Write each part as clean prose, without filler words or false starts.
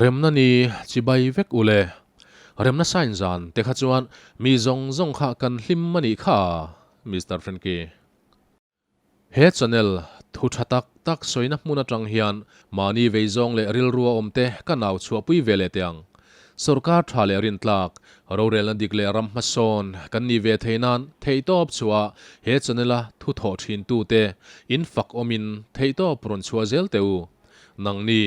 Remna ni chibai vek u le. Remna sign zan te kha chuan mi zawng zawng kha kan hlim a nih kha Mister Frankie. He channel thu tha tak tak sawina hmun atang hian mahni veizawng leh rilrua awmte ka nau chhuahpui ve leh teh ang. Sorkar tha leh rintlak, rorelna dik leh ram hmasawn kan nih ve thei nan theihtawp chhuah he channel-a thu thawh thintute in fak awmin theihtawp rawn chhuah zel teh u. Nangni,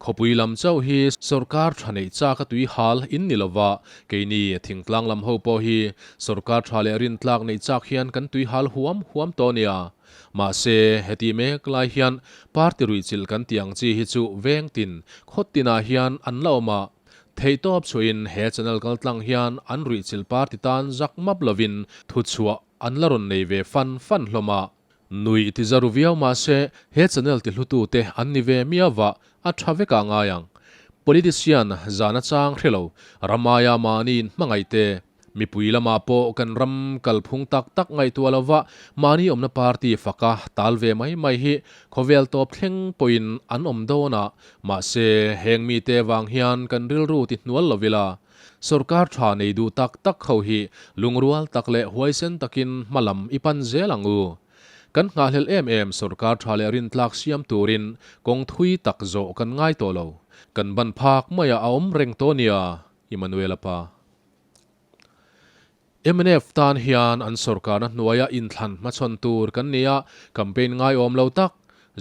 khawpui lam chauh hi sorkar tha neih chak a tui hal in ni lova, keini thingtlang lam ho pawh hi sorkar tha leh rintlak neih chak hian kan tui hal huam huam tawh nia. Mahse, heti mek lai hian party ruihchilh kan tih ang chi hi chu veng tin, khawt tinah hian an la awm a. Theihtawp chhuahin he channel kaltlang hian an ruihchilh party tan zak map lovin thuchhuah an la rawn nei ve fan fan hlawm a. Nuih ti za ru viau mahse he channel ti hlutute an ni ve miau a tha vek ah ngai ang. Politician zan a chang hre lo, Ramaya mahni in hmangaih te, mipui lamah pawh kan ram kalphung tak tak ngaihtuah lova mahni awmna party faka tal ve mai mai hi khawvel tawp thleng pawhin an awm dawn a, mahse heng mite vang hian kan rilru ti hnual lo ila. Sorkar tha nei duh tak tak ho hi lungrual tak leh huaisen takin hma lam i pan zel ang u. Kan nghahhlelh em em sorkar tha leh rintlak siam turin kawng thui tak zawh kan ngai tawh lo. Kan ban phak maiah a awm reng tawh nia, Emmanuel-a pa. Mnf tan hian an sorkarna hnuaia inthlan hmachhawn tur kan ni a, campaign ngaiawm lo tak,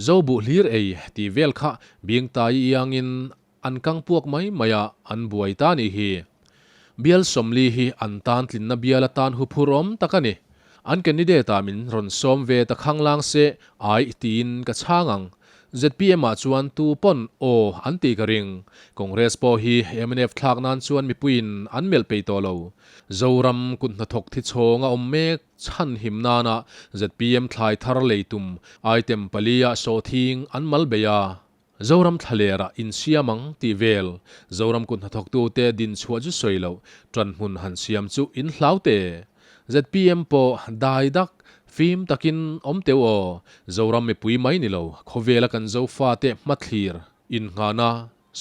zo buh hlir ei tih vel kha bingtai iangin An kang puak mai mai a, an buai ta nih hi. Bial 40 hi an tan tlinna bial atan huphur awm tak a ni. An candidate ah min rawn sawm ve ta khanglang se aih tiin ka chhang ang. ZPM ah chuan tu pawn aw an tih ka ring. Congress pawh hi mnf thlak nan chuan mipuiin an melh peih tawh lo. Zoram kut hnathawk thi chhawng a awm mek chhan him nana ZPM thlai thar lei tum item pali ah sawhthing an mal bei a. Zoram thlalerah insiam ang tih vel Zoram kut hnathawktute din chhuah chu sawi loh, ṭan hmun han siam chu in hlau te. ZPM pawh dai dak, fim takin awm teuh aw. Zoram mipui mai ni lo, khawvela kan Zofate hmathlir, innghahna,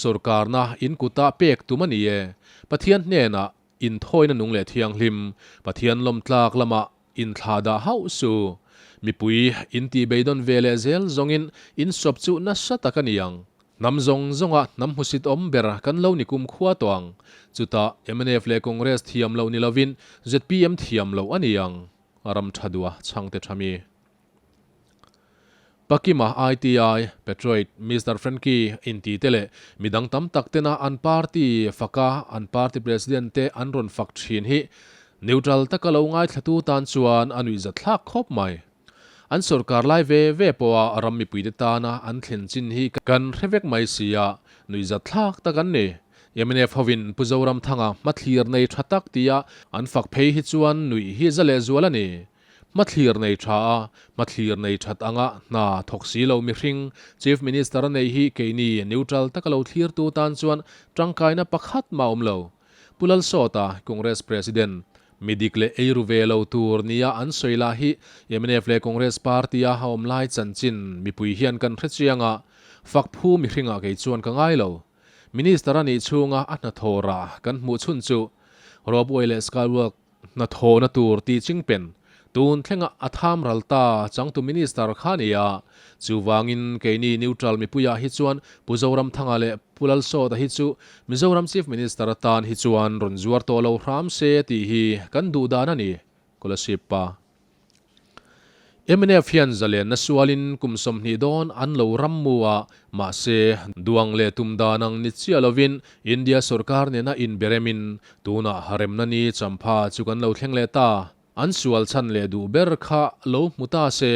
sawrkarna in kutah pek tum a ni e. Pathian hnenah inthawina nung leh thianghlim, Pathian lawmtlak lamah Inthlah dah hauh su. Mipui in tih beidawn ve leh zel zawngin in sawp chu nasa tak a ni ang. Hnam zawng zawnga hnam hmusit awm ber kan lo ni kum khua tawh ang. Chutah mnf leh Congress thiam loh ni lovin zpm thiam loh a ni ang. Ram tha duh a chhangte tha mi. Pakima ITI, Petroid, Mister Frankie inti te leh midang tam tak tena an party faka an party president te an rawn fak thin hi neutral taka lo ngaithlatu tan chuan a nuihzat thlak khawp mai. An sorkar lai ve ve pawha ram mipuite tana an thlen chin hi kan hre vek mai si a, nuihzat thlak tak an ni. Mnf hovin Pu Zoramthanga hmathlir nei tha tak tia an fak phei hi chuan nuih hi za lehzual a ni. Hmathlir nei tha a, hmathlir nei that anga hna thawk si lo mihring Chief Minister a neih hi keini neutral taka lo thlirtu tan chuan tangkaina pakhat mah awm lo. Pu Lalsawta, Congress President, mi dik leh eiru ve lo tur nia an sawi lah hi mnf leh Congress Party a awm lai chanchin mipui hian kan hre chiang a, fak phu mihringah kei chuan ka ngai lo. Minister a nih chhunga a hnathawh rah kan hmuh chhun chu Ropeway leh Skywalk Hnathawhna tur tih chingpen tun thlenga a tham ral ta changtu Minister kha a ni a. Chuvangin keini neutral mipuiah hi chuan Pu Zoramthanga leh Pu Lalsawta hi chu Mizoram Chief Minister atan hi chuan rawn zuar tawh lo hram se tih hi kan duh dan a ni, Kolasib pa. Mnf hian zalenna sualin kum 20 dawn an lo ram mu a, mahse, duang leh tum dan ang ni chiah lovin India sorkar nena inberemin tunah haremna ni champha chu kan lo thleng leh ta. An sual chhan leh duh ber kha lo hmu ta se,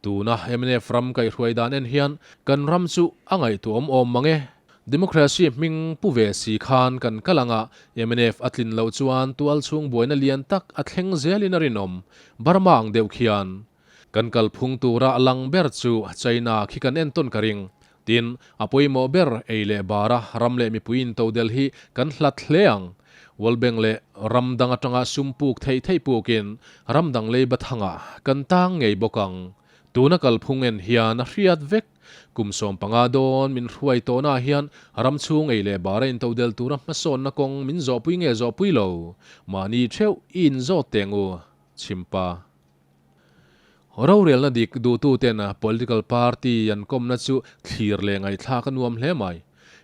tuna mnf ram kaihhruai dan en hian kan ram chu a ngaihtuahawm awm mang e. Democracy hming pu ve si khan kan kal ang a, mnf a tlin loh chuan tual chhung buaina lian tak a thleng zelin a rinawm. Burma ang deuh khian kan kalphung tura lang ber chu China khi kan entawn ka ring. Tin, a pawimawh ber ei leh bara ram leh mipui intodel hi kan hlat hle ang. World Bank leh ram dang atanga sum puk theih theih pukin ram dang leiba thangah kan tang ngei bawk ang. Tuna kalphung en hian a hriat vek. Kum 15 dawn min hruai tawhnaah hian ram chhung ei leh bara intodel tura hmasawnna kawng min zawhpui nge zawhpui lo? Mahni theuh i inzawt teng u, Chhimpa. Rorelna dik duhtuten political party an kawmna chu thlir leh ngaihthlak a nuam hle mai.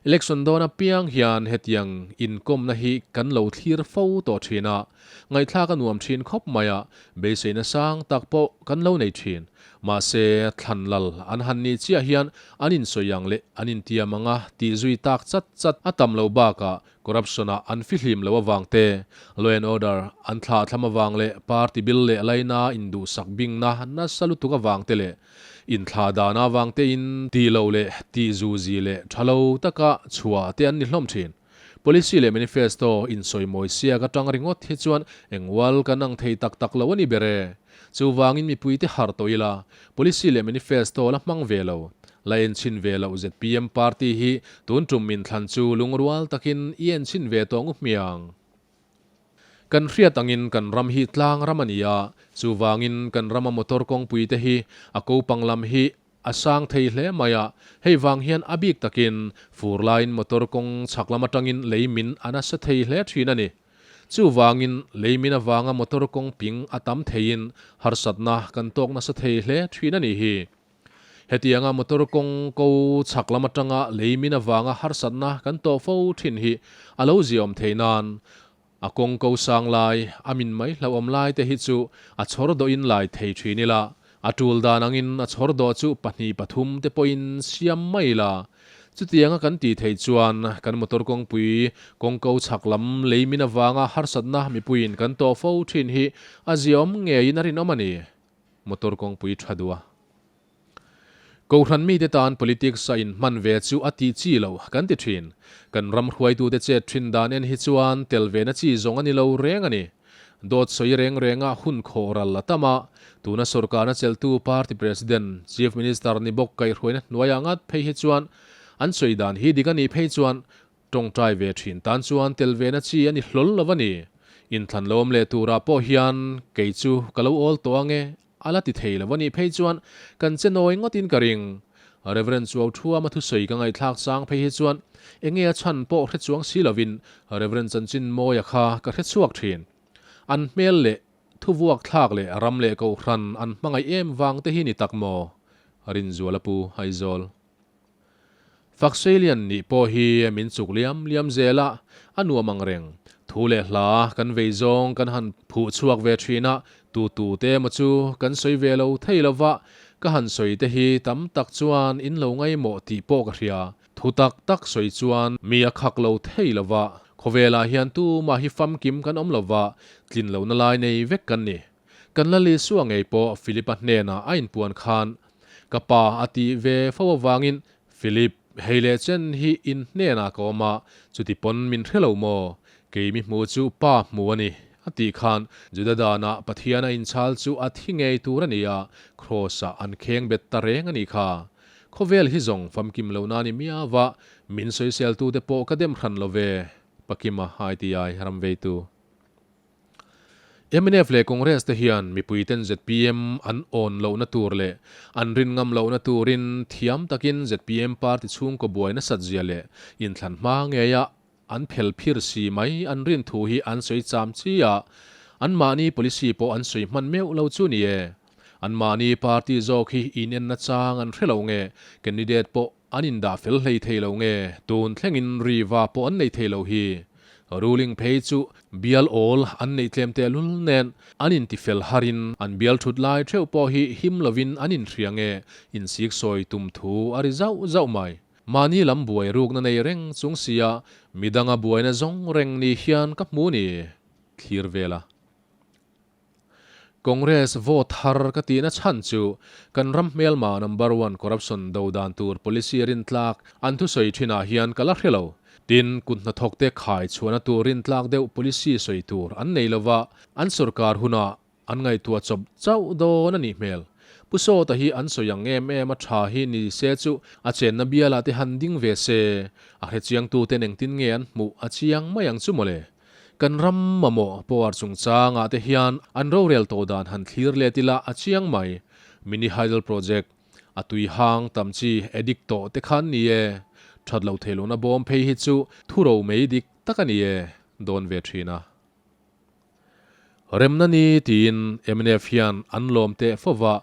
Election dawn apiang hian hetiang inkawmna hi kan lo thlir fo tawh thin a, ngaihthlak a nuam thin khawp mai a, beiseina sang tak pawh kan lo nei thin. Mahse, thlan lal an han nih chiah hian an insawi ang leh an intiam ang a tih zui tak chat chat a tam lo bakah corruption-ah an fihlim lo avang te, law and order an thlahthlam avang leh party bil leh laina induhsak bingna nasa lutuk avang te leh Inthlah dan avang tein tih loh leh tih zuzi leh tha lo taka chhuah te an ni hlawm thin. Policy leh manifesto insawimawi siak atang ringawt hi chuan engwal kan ang thei tak tak lo a ni ber e. Chuvangin mipuite harh tawh ila, policy leh manifesto la hmang ve lo, la enchhin ve loh zpm party hi tun tum inthlan chu lungrual takin i enchhin ve tawh ngu hmiang. Kan hriat angin kan ram hi tlang ram a ni a, chuvangin kan rama motor kawngpui te hi a kopang lam hi a sang thei hle mai a, hei vang hian a bik takin fur laiin motor kawng chhak lam atangin lei min a nasa thei hle thin a ni. Chuvangin lei min avanga motor kawng ping a tam theiin harsatna kan tawk nasa thei hle thin a ni hi. Hetianga motor kawng ko chhak lam atanga lei min avanga harsatna kan tawh fo thin hi a lo ziaawm thei nan a kawng ko sang lai, a min mai hlauhawm lai te hi chu a chhawr dawhin lai thei thin ila, a tul dan angin a chhawr dawh chu pahnih pathum te pawhin siam mai ila. Chutianga kan tih theih chuan kan motor kawngpui kawng ko chhak lam lei min avanga harsatna mipuiin kan tawh fo thin hi a ziaawm ngeiin a rinawm a ni. Motor kawngpui tha duh a. Kohhran mite tan politics a inhman ve chu a tih chi lo kan ti thin. Kan ram hruaitute chet thin dan en hi chuan tel ve na chi zawng a ni lo reng a ni. Dawt sawi reng renga hun khawh ral a tam a, tuna sorkarna chelhtu party president, chief minister ni bawk kaihhruaina hnuaiah ngat phei hi chuan an sawi dan hi dik a nih phei chuan Tawngtai ve thin tan chuan tel ve na chi a ni hlawl lo a ni. Inthlan lo awm leh turah pawh hian kei chu ka lo awl tawh ange a la ti thei lo a nih phei chuan kan che nawi ngawtin ka ring. Reverend Chuau Thuama thusawi ka ngaihthlak chang phei hi chuan enge a chhan pawh hre chuang si lovin Reverend Chanchin Mawia kha ka hre chhuak thin. An hmel leh thuvuak thlak leh ram leh kohhran an hmangaih em vang te hi ni tak maw? Rinzuala Pu Aizawl. Fakseilian nih pawh hi min chuk liam liam zel a, a nuam ang reng. Thu leh hla kan vei zawng kan han phuh chhuak ve thin a, tu tu te emaw chu kan sawi ve lo thei lo va, ka han sawi te hi tam tak chuan in lo ngaimawh tih pawh ka hria. Thu tak tak sawi chuan mi a khak lo thei lo va, khawvelah hian tumah hi famkim kan awm lo va, tlin lohna lai nei vek kan ni. Kan la Lisua ngei pawh Philip-a hnenah a inpuan khan, Ka pa a tih ve fo avangin, Philip, hei leh chen hi in hnenah ka awm a, chuti pawn min hre lo maw? Kei mi hmu chu pa hmu a ni, a tih khan Juda danah Pathian a inchhal chu a thi ngei tur a ni a, Kraws-ah an kheng bet ta reng a nih kha. Khawvel hi zawng famkim lo na ni miau va, min sawiseltute pawh ka dem hran lo ve, Pakima ITI ramveitu. Mnf leh Congress te hian mipuiten zpm an awn lohna tur leh an rin ngam lohna turin thiam takin zpm party chhungkaw buai nasat zia leh inthlan hma ngeia an phel phir si mai an rin thu hi an sawi cham chi a, anmahni policy pawh an sawi hman meuh lo chu ni e. Anmahni party zawk hi inenna chang an hre lo nge candidate pawh An indah fel hlei thei lo nge tun thlengin riva pawh an nei thei lo hi. Ruling phei chu bial awl an neih tlem tehlul nen an inti fel harin an bial thut lai theuh pawh hi him lovin an inhria nge insik sawi tum thu a ri zauh zauh mai. Mahni lam buai rukna nei reng chung sia midanga buaina zawng reng ni hian ka hmu ni thlir vel a. Congress vote thar ka tihna chhan chu kan ram hmelma number one corruption do dan tur policy rintlak an thusawi thinah hian ka la hre lo. Tin, kut hnathawkte khai chhuahna tur rintlak deuh policy sawi tur an nei lova, an sorkar hunah an ngaihtuah chawp chauh dawn a nih hmel. Pu Sawta hi an sawi ang em em a tha hi ni se chu a chenna bialah te han ding ve se, a hrechiangtuten engtin nge an hmuh a chiang mai ang chu mawle. Kan ram mamawh power chungchangah te hian an rorel tawh dan han thlir let ila a chiang mai. Mini Hydel Project a tui hang tam chi addict tawh te khan ni e. That loh theih lohna bawm phei hi chu thuro mai dik tak a ni e dawn ve thin a. Remna ni tiin mnf hian an lawm teh fova,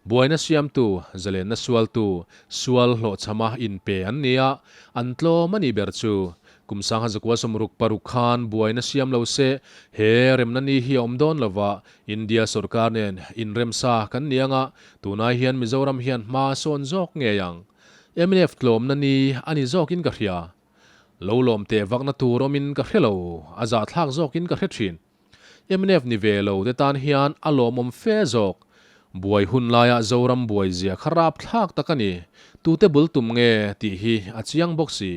buaina siamtu, zalenna sualtu, sual hlawhchhama inpe an ni a, an tlawm a nih ber chu. Kum sangha zakua 66 khan buaina siam lo se he remna ni hi a awm dawn lova, India sorkar nen inremsa kan ni anga, tunai hian Mizoram hian hma a sawn zawk ngei ang. Mnf tlawmna ni a ni zawkin ka hria. Lo lawm teh vakna tur awmin ka hre lo, a zahthlak zawkin ka hre thin. Mnf ni ve lo te tan hian a lawmawm fe zawk. Buai hun laia Zoram buai zia kha rapthlak tak a ni. Tute bul tum nge tih hi a chiang bawk si.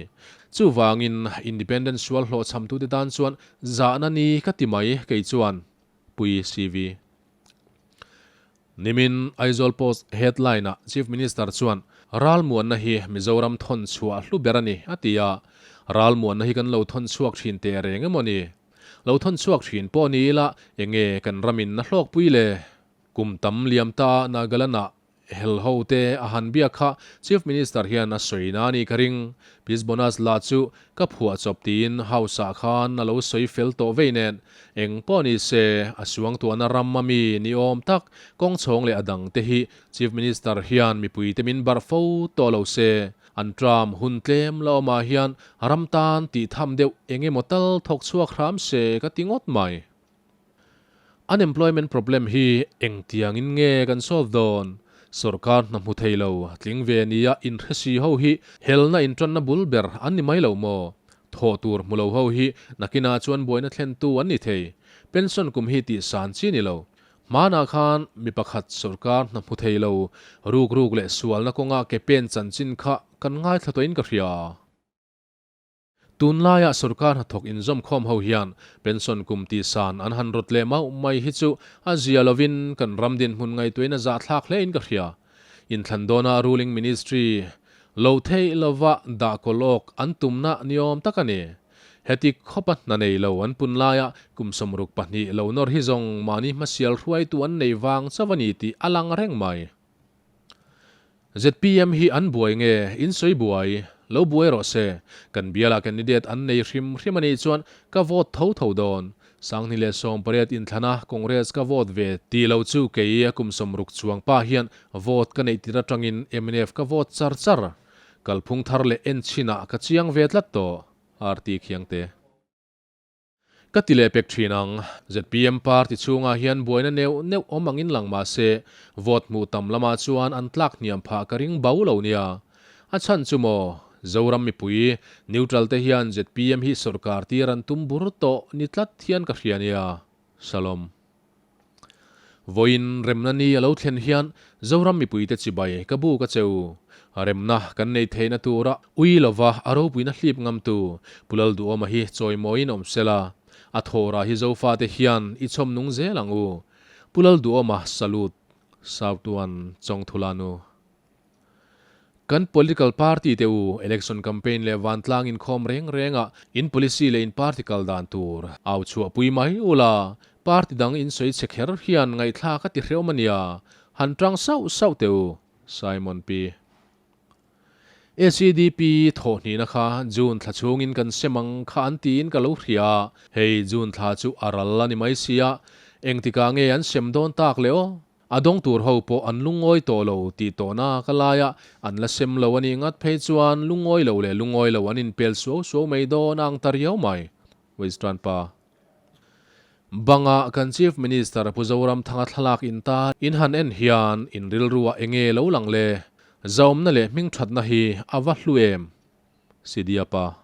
Chuvangin Independent sual hlawhchhamtute tan chuan zahna ni ka ti mai kei chuan. Pui CV. Nimin Aizawl Post headline-ah Chief Minister chuan ralmuanna hi Mizoram thawn chhuah hlu ber a ni a ti a, ralmuanna hi kan lo thawn chhuak thin teh reng emaw ni? Lo thawn chhuak thin pawh ni ila enge kan ramin a hlawkpui le? Kum tam liam ta Nagaland-ah Hel ho te a han biak kha Chief Minister hian a sawi na a nih ka ring. Peace Bonus lah chu ka phuah chawp tiin House ah khan a lo sawi fel tawh vei nen. Eng pawh ni se, a suangtuahna ram a mi ni awm tak kawng chhawng leh a dang te hi Chief Minister hian mipui te min barh fo tawh lo se. An term hun tlem la awmah hian ram tan tih tham deuh eng emaw tal thawk chhuak hram se ka ti ngawt mai. Unemployment problem hi engtiangin nge kan solve dawn? Sorkar hna hmu thei lo, tling ve nia inhre si ho hi helna intanna bul ber an ni mai lo maw? Thawh tur hmu lo ho hi nakinah chuan buaina thlentu an ni thei. Pension kum hi tih san chi ni lo. Hmanah khan mi pakhat sorkar hna hmu thei lo, ruk ruk leh sualna kawnga ke pen chanchin kha kan ngaithla tawhin ka hria. Tunlaia sorkar hnathawk inzawmkhawm ho hian pension kum tihsan an han rawt leh mauh mai hi chu a zia lovin kan ram dinhmun ngaihtuahin a zahthlak hlein ka hria. Inthlan dawna ruling ministry lo theih lova dah kawl awk an tumna ni awm tak a ni. Heti khawpa hna nei lo an pun laia kum 62 lo nawr hi zawng mahni hmasial hruaitu an nei vang chauh a ni tih a lang reng mai. Zpm hi an buai nge in sawi buai? Lo buai rawh se. Kan bialah candidate an nei hrim hrim a nih chuan ka vote tho tho dawn. 2018 inthlana Congress ka vote ve tih lo chu kei a kum 60 chuang pa hian vote ka neih tir atangin mnf ka vote char char. Kalphung thar leh en chinah ka chiang ve tlat tawh. RT Khiangte. Ka ti leh pek thin ang. Zpm party chhungah hian buaina neuh neuh awm angin lang mah se, vote hmuh tam lamah chuan an tlak hniam phah ka ring bo lo nia. A chhan chu maw, Zoram mipui, neutral te hian zpm hi sawrkar tir an tum bur tawh ni tlat hian ka hria nia. Shalom. Vawiin remna ni a lo thlen hian Zoram mipuite chibai ka buk a cheu. Remna kan nei theihna tura ui lova a ropuina hlip ngamtu Pu Lalduhawma hi chawimawiin awm sela, a thawhrah hi Zofate hian i chhawm nung zel ang u. Pu Lalduhawma salute. Sautuan Chawngthulanu. Kan political party te u election campaign leh vantlang inkhawm reng reng ah in policy leh in party kal dan tur au chhuah pui mai ula, party dang in sawi chhe kher hian ngaihthlak a ti hrehawm a nia, han tang sauh sauh teh u, Simon Pi. ACDP thawhhnihna kha June thla chhungin kan sem ang kha an tiin ka lo hria, hei June thla chu a ral a ni mai sia, engtikah nge an sem dawn tak le aw? A dawng tur ho pawh an lungawi tawh lo tih tawhna ka laia an la sem lo a nih ngat phei chuan lungawi lo leh lungawi lo an inpel suau suau mai dawn a ang ta riau mai. Western pa. Banga kan Chief Minister Pu Zoramthanga thlalak in ta in han en hian in rilruah enge lo lang le? Zaumna leh hmingthatna hi a va hlu em? Sidia pa.